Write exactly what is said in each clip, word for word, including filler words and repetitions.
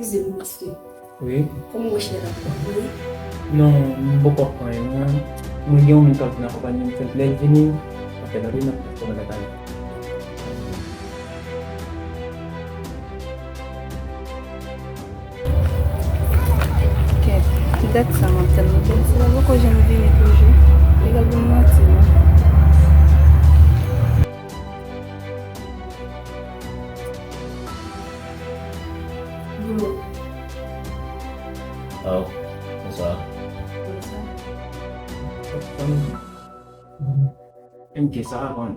Eskize m, mesye. Wi. Kòman w chita la? Wi. Non, m poko ap pran anyen, non. Mwen gen yon moun k ap vin akonpanye m, se lè l vini, apre l ap vini, apre l ap ale. Kèt, ki dat sa m ap tann li, se la poko janm vini toujou. Li pral ban m manti, non. Bro. Oh, bonswa. Bonswa. M K, sa va, man?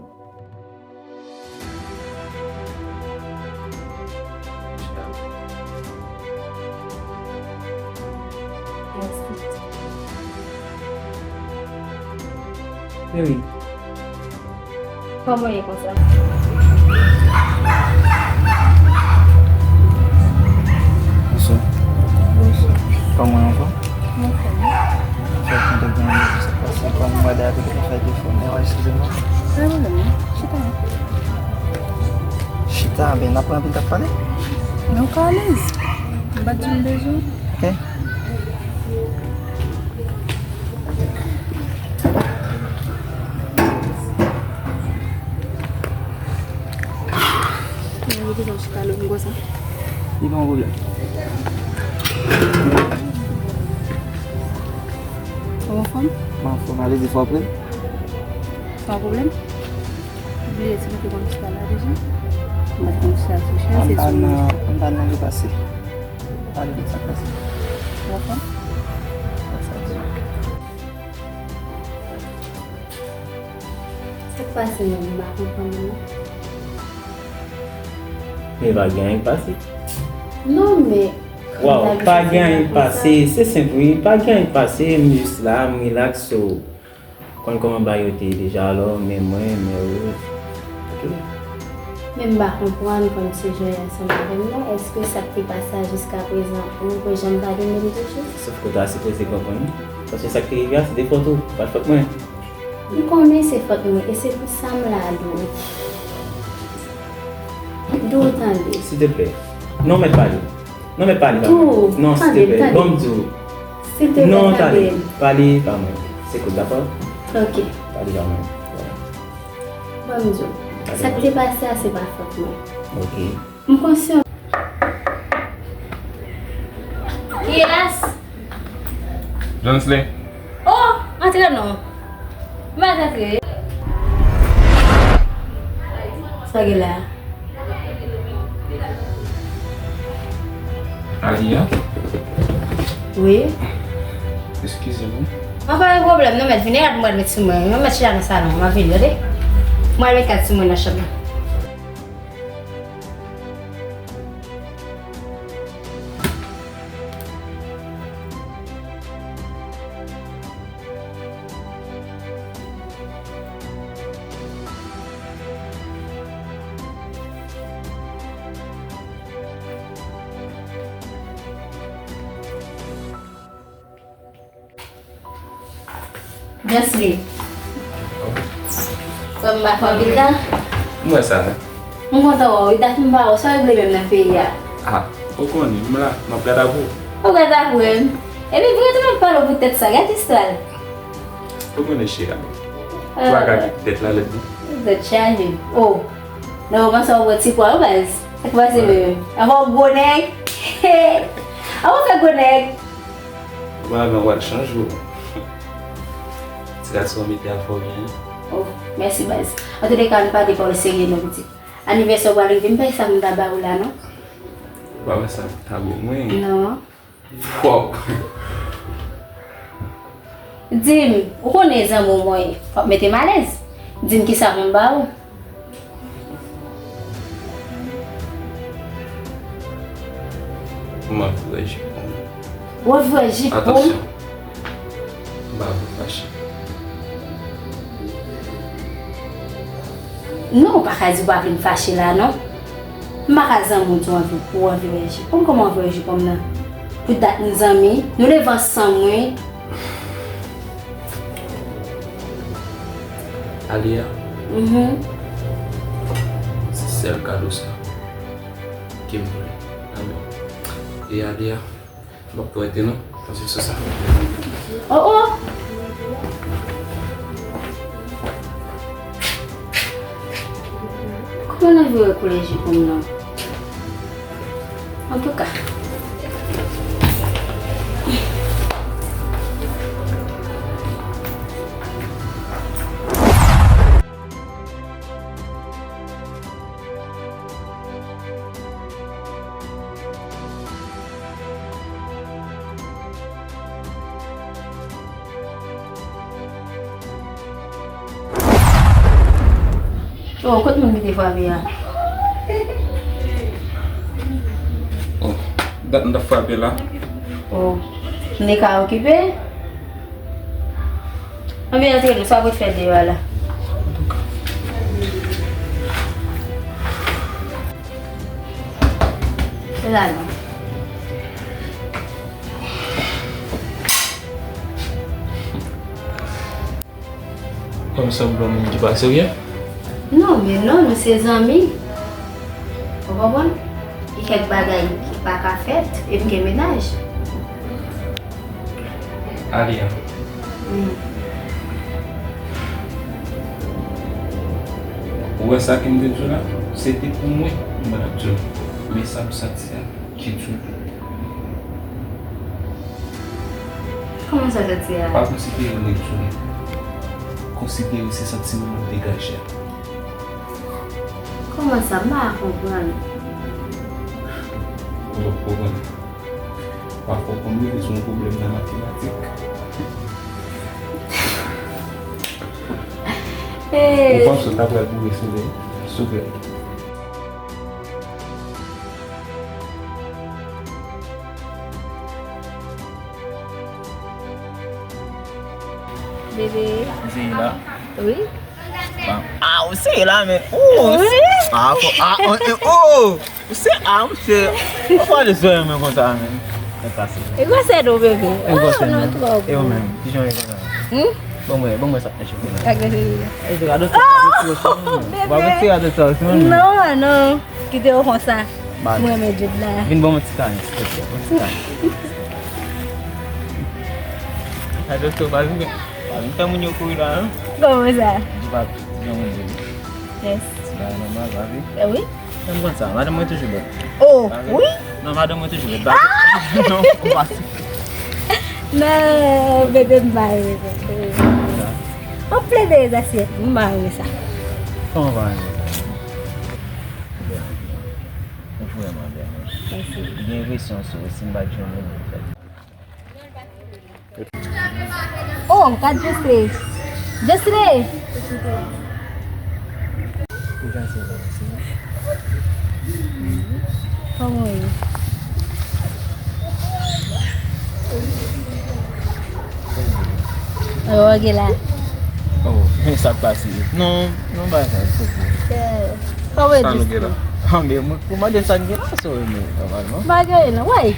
Wi. Kòman w ye konsa? Bonswa. Bonswa. Kòman w ye ankò? Mwen fè byen. Fè kontan gen yon sa k pase, kòm mwen dayè te fè telefòn, men eskize mwen. Pa gen pwoblèm, non. Chita. Chita, ben, n ap pran anpil tan ap pale. Non, ka alèz. M pa t di m bezwen. Ok. Mwen bezwen chita lè m konsa. Li pa yon pwoblèm. Ou anfòm? Mwen anfòm, alèz, fò w ap ri. Sa yon pwoblèm? Ou bliye si nou te konn chita la deja? Mwen te konn chita sou chèz, se sou manje. Ann pa nan, ann pa nan repase. Pale de sa k pase. Ou anfòm? Sa, sa di. Sa k pase menm? M pa konprann non. Men pa gen anyen k pase. Non, men. Waw, pa gen anyen k pase. Se senp, wi. Pa gen anyen k pase. M jis la, m relax, so. Konn kòman bagay yo te ye deja, alò, men mwen, men ou. Ok. Men m pa konprann kòmsi jan w ye ansanm avè m nan. Èske sa k te pase a jiskaprezan, ou poko janm pale menm toujou? Sof ke w ta sipoze konprann, wi. Paske sa k te rive a, se de fòt ou, pa t fòt mwen. M konnen se fòt mwen, e se pou sa m la di w. Di w tande. Silteplè. Non, mèt pale. Non, mèt pale pa mwen. Non, silteplè. Ban m di w. Silteplè, non, tande. Pale pa mwen. Se kout, dakò? Ok. Pale pa mwen. Ban m di w. Sa k te pase a, se pa fòt mwen. Ok. M konsyan. Yes. Johnsley. Oh, antre non. M pa t antre. Sa gen la? Aliya? Wi. Eskize mwen. An, pa gen pwoblèm non, mèt vini, rad mwen met sou mwen. Mwen mèt chita nan salon, mwen vini, tande? Mwen met kat sou mwen nan chanm nan. Johnsley. Kòman w ap fè anpil tan? M wè sa, non. M kontan wè w wi, dat m pa wè w, sa w regle menm nan peyi a? Ah, ou konnen, m la, m ap gad apre w. Ou gad apre m? Epi vre tou m ap pale w pou tèt sa, gad istwa l. Ou konnen cheri a. Ah. Ou pa ka kite tèt la lèd non. Tèt chaje. Oh. Non, ou panse w pran ti pwa wi baz. Sa k pase menm? Avè w gwo nèg. Avè w fè gwo nèg. Bon, avan w al chanje w. Ti gason mete afè w byen. Oh, mèsi baz. Antouleka, nou pa de pawòl serye non pitit. Anivèsè w pral rive, m pa sa m ta ba ou la non. Ou pa wè sa m ta ba w mwen? Non. Fòk. Di m, ou konnen zanmi w mwen ye, w ap mete m alèz. Di m kisa pou m ba ou. M ap vire jipon. W ap vire jipon? Atansyon. M pa vle fache. Non, ou pa ka di ou pa vle m fache la, non. M pa ka zanmi w di w anvi, ou anvi wè jipon m. Kòman w anvi wè jipon m nan? Pou dat nou zanmi, nou leve ansanm, wi. Aliya, mhm, se sèl kado sa ke m vle nan men w. Li ale a. M p ap twete non. Pase sou sa. Oh, oh! Kòman nan vire koulè jipon m nan? Antouka. Oh, kot moun ki te frape a? Oh, dat m t ap frape la. Oh, m te ka okipe? Anben, antre nou, sa w pot fè deyò a la? Se la non. Kòm sanblan moun ki pa serye? Non, men non, nou se zanmi. Ou konprann? Gen kèk bagay ki pa ka fèt, e m gen mennaj. Alia. Wi. Ou wè sa ke m te di w la? Se te pou mwen, m pa t ap di w. Men sa m santi a, ki di w. Kòman sa, Katia? Pa konsidere m ret sou li. Konsidere se santiman m ap degaje a. Kòman sa? M pa ka konprann. Ou p ap konprann. Pafwa, w konn rive sou yon pwoblèm nan matematik. Ou panse w ta pral boure sou li, souple? Bebe. Zeyla. Wi. Ah, ou serye la, men. Oh, wi. Ah, fò, ah, oh, eh, oh. Ou se, ah, ou se. Ou pa de zòrèy mwen konsa, men. E pase. E gwa sè nou, bebe. E gwa sè nou. Oh, nou twò bon. E ou menm, kijan ou ye konsa? Hmm? Bon, mwen, bon, mwen sa, mèsi. Ak mèsi. E se kado sa, oh, bebe. Ou pa retire kado sa, non? Non, non. Kite yo konsa. Mwen renmen djòb la. Vin ban mwen ti kado, silvouplè. Yon ti kado. Kado sa, pa vin, pa vin fè moun yo kouri la, non? Kòman sa? Di pa, di yon moun di. Yes. Ti bagay nòmal, pa vin. Eh wi. Mwen konn sa, madanm mwen toujou bèl. Oh, wi? Non, madanm mwen toujou bèl. Ah! Non, ou pa. Non, bebe, m pa renmen sa. Sa? Ou plede zasyèt, m pa renmen sa. Kòman pa renmen sa? Ou vrèman bèl. Mèsi. M gen enpresyon sou ou, si m pa t jwenn ou, m fè. Oh, gad Jesle. Jesle! Kòman w ye? Oh, w gen la. Oh, men sa k pase? Non, non, bagay sa, se pou. Kòman w ye, Jesle? Sa nou gen la? Ah, men mwen, pou mande sa n gen la, sa w renmen, nòmalman. Bagay la, wè.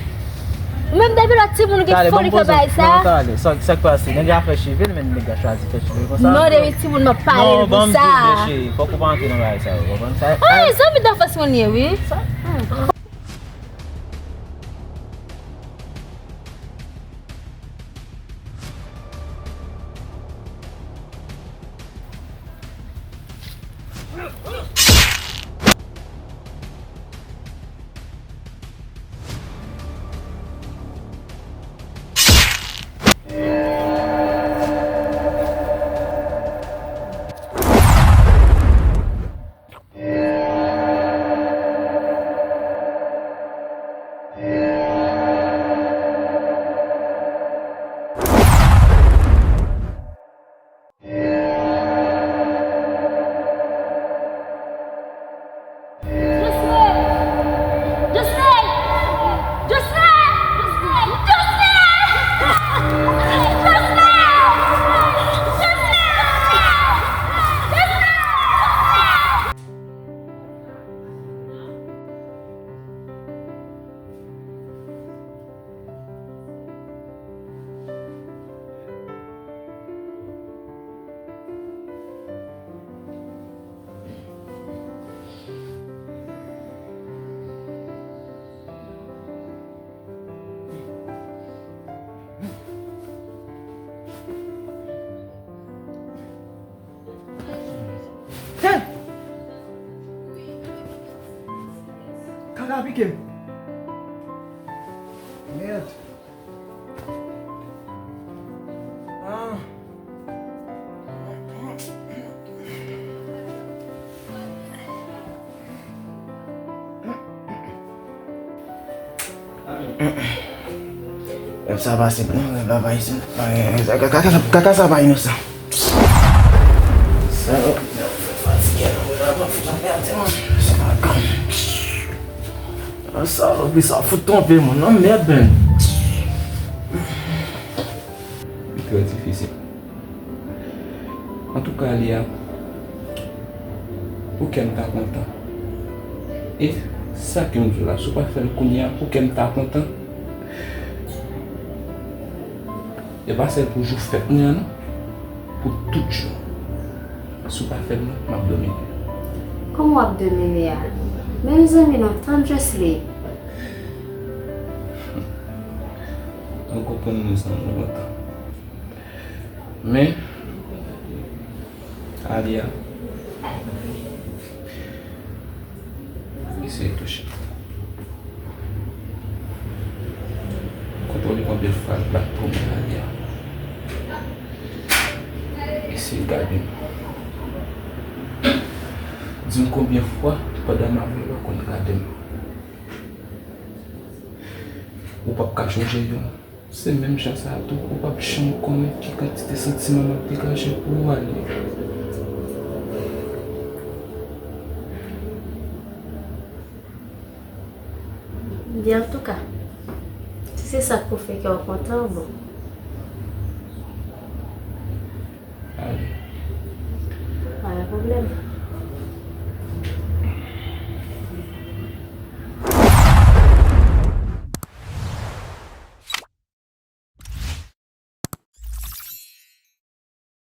Ou menm depi lòt timoun gen foli ke bay sa. Talè, ban m poze w. Non, talè. Sa, sa k pase? Nèg la fè cheve l, men nèg la chwazi fè cheve l konsa. Non, depi timoun m ap pale l pou sa. Non, ban m di w, cheri, fòk ou pa antre nan bagay sa yo, ou konprann? Sa, ah, zanmi danfans mwen ye, wi. Sa? Hmm. Aplike m. Mèd. Ah. Rèv sa pa senp non, rèv la pa isit. Kaka sa pa inosan. Sa yo, yo fè fatige nan rèv la, pa fout anmède mwen. Se pa grann. Sa yo, sa fout twonpe mwen, non, mèd, men. Li trè difisil. Antouka, Alia, pou kè m ta kontan. E sa ke m di w la, si w pa fè l kounye a, pou kè m ta kontan. E pa sèl pou jou fèt mwen an, non. Pou tout jou. Si w pa fè l, non, m ap domine. Kòman w ap domine a? Men mezanmi, non, tann just li. Ou konprann mwen sa, mwen kontan. Men, Alia, eseye touche. Kontwole konbyen fwa l bat pou mwen, Alia. Eseye gade m. Di m konbyen fwa pandan m avè w ou konn gade m. Ou p ap ka chonje youn. Se menm jan sa a tou, ou p ap janm konnen ki kantite santiman m ap degaje pou ou, Alia. Byen, antouka, si se sa k pou fè kè w kontan, bon. Alia. Pa gen pwoblèm.